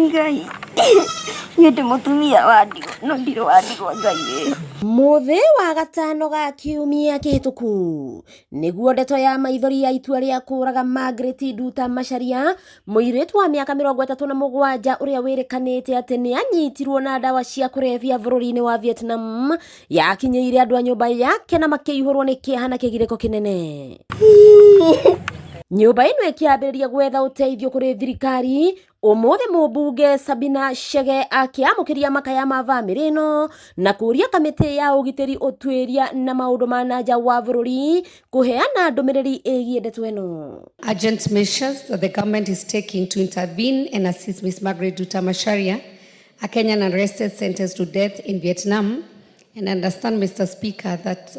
Ngai, niĩ ndĩ mũtumia wa ndigwa no ndirĩ wa ndigwa. Ngai wĩho. Mũthĩ wa gatano ga kiumia kĩhĩtũku nĩguo ndeto ya maithori ya itua rĩa kũraga Margaret Nduta Macharia, mũirĩtu wa mĩaka 37 ũrĩa wĩrĩkanĩte atĩ nĩ anyitirwo na ndawa cia kũrebia bũrũri-inĩ wa Vietnam, yakinyĩire andũ a nyũmba yake na makĩihũrwo nĩ kĩeha na kĩgirĩko kĩnene. Nyũmba ĩno ĩkĩambĩrĩria gwetha ũteithio kũrĩ thirikari. Ũmũthĩ mũmbunge Sabina Chege akĩamũkĩria makaya ma bamĩrĩ ĩno na kũria kamĩtĩ ya ũgitĩri, ũtuĩria na maũndũ ma nanja wa bũrũri kũheana ndũmĩrĩri ĩgiĩ ndeto ĩno. Urgent measures that the government is taking to intervene and assist Ms. Margaret Nduta Macharia, a Kenyan arrested, sentenced to death in Vietnam. And I understand, Mr. Speaker, that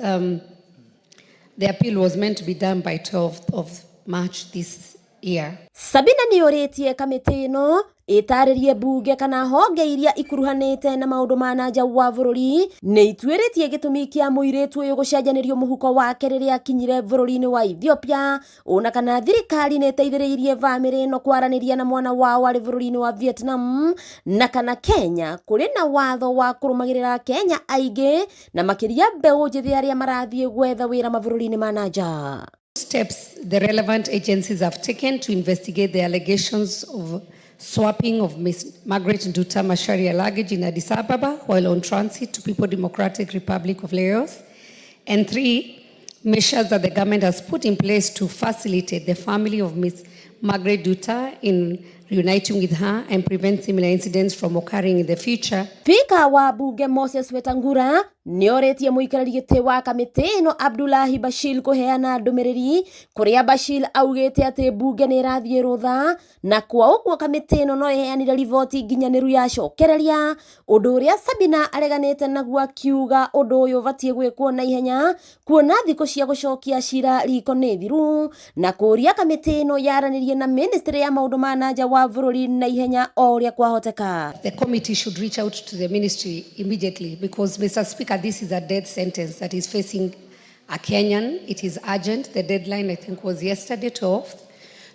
the appeal was meant to be done by 12th of March this year. Sabina nĩ ũrĩtie kamĩtĩ ĩno ĩtarĩrie mbunge kana honge iria ikuruhanĩte na maũndũ ma nanja wa bũrũri nĩ ituĩrĩtie gĩtũmi kĩa mũirĩtu ũyũ gũcenjanĩrio mũhuko wake rĩrĩa akinyire bũrũri-inĩ wa Ethiopia, ona kana thirikari nĩ ĩteithĩrĩirie bamĩrĩ ĩno kwaranĩria na mwana wao arĩ bũrũri-inĩ wa Vietnam, na kana Kenya kũrĩ na watho wa kũrũmagĩrĩra Kenya aingĩ na makĩria mbeũ njĩthĩ arĩa marathiĩ gwetha wĩra mabũrũri-inĩ ma nanja. Steps the relevant agencies have taken to investigate the allegations of swapping of Ms. Margaret Nduta Macharia luggage in Addis Ababa while on transit to People Democratic Republic of Laos. And three, measures that the government has put in place to facilitate the family of Ms. Margaret Nduta in reuniting with her and prevent similar incidents from occurring in the future. Spika wa bunge Moses Wetangula nĩ orĩtie mũikarĩri gĩtĩ wa kamĩtĩ ĩno Abdullahi Bashir kũheana ndũmĩrĩri, kũrĩa Bashir augĩte atĩ bunge nĩ ĩrathiĩ rũtha na kwa ũguo kamĩtĩ ĩno no ĩheanire riboti nginyanĩru yacokereria, ũndũ ũrĩa Sabina areganĩte naguo, akiuga ũndũ ũyũ ũbatiĩ gwĩkwo na ihenya kuona thikũ cia gũcokia cira riko nĩ thiru, na kũria kamĩtĩ ĩno yaranĩrie na ministry ya maũndũ ma nanja wa bũrũri na ihenya o ũrĩa kwahoteka. The committee should reach out to the ministry immediately because, Mr. Speaker, this is a death sentence that is facing a Kenyan. It is urgent. The deadline, I think, was yesterday, 12th.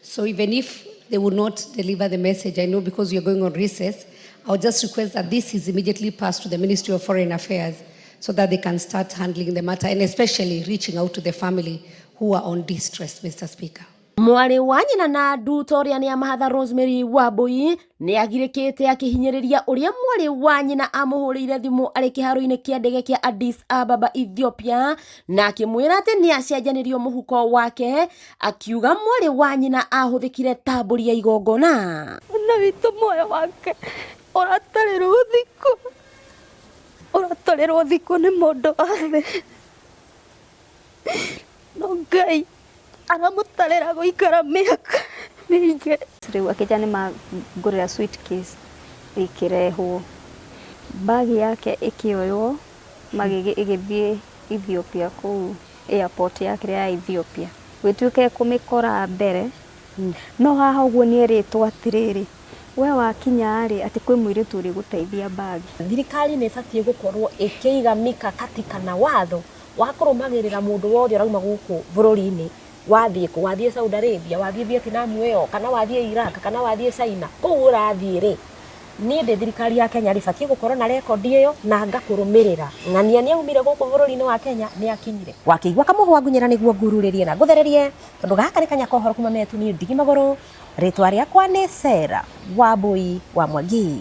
So even if they will not deliver the message, I know because we are going on recess, I would just request that this is immediately passed to the Ministry of Foreign Affairs so that they can start handling the matter and especially reaching out to the family who are on distress, Mr. Speaker. Mwarĩ wa nyina na Nduta ũrĩa nĩ Amahatha Rosemary Wambui nĩ agirĩkĩte akĩhinyĩrĩria ũrĩa mwarĩ wa nyina amũhũrĩire thimũ arĩ kĩharo-inĩ kĩa ndege kĩa Addis Ababa, Ethiopia, na akĩmwĩra atĩ nĩ acenjanĩrio mũhuko wake, akiuga mwarĩ wa nyina ahũthĩkire ta mbũri ya igongona. Mwana witũ muoyo wake ũratarĩrwo thikũ, ũratarĩrwo thikũ nĩ mũndũ wa thĩ, no Ngai aramũtarĩra gũikara mĩaka mĩingĩ. Rĩu akĩnja nĩ mangũrĩra suitcase, ĩkĩrehwo bagi yake, ĩkĩoywo ĩgĩthiĩ Ethiopia, kũu airport ya kĩrĩa ya Ethiopia, gwĩtuĩke kũmĩkora mbere. No haha ũguo nĩ erĩtwo atĩrĩrĩ, we wakinya rĩ, atĩ kwĩ mũirĩtu ũrĩgũteithia bagi. Thirikari nĩ ĩbatiĩ gũkorwo ĩkĩiga mikakati kana watho wa kũrũmagĩrĩra mũndũ wothe ũrauma gũkũ bũrũri-inĩ, wathiĩ kũ, wathiĩ Saudi Arabia, wathiĩ Vietnam ĩyo, kana wathiĩ Iraq, kana wathiĩ China, kũu ũrathiĩ rĩ, niĩ ndĩ thirikari ya Kenya rĩ, batiĩ gũkorwo na rekondi ĩyo na ngakũrũmĩrĩra ng'ania nĩ aumire gũkũ bũrũri-inĩ wa Kenya, nĩ akinyire. Wakĩigua kamũhwa ngunyĩra nĩguo ngururĩrie na ngũthererie, tondũ gaka nĩ kanya kohoro kuma metu. Niĩ ndigi magũrũ, rĩtwa rĩakwa nĩ Sarah Wambui wa Mwangi.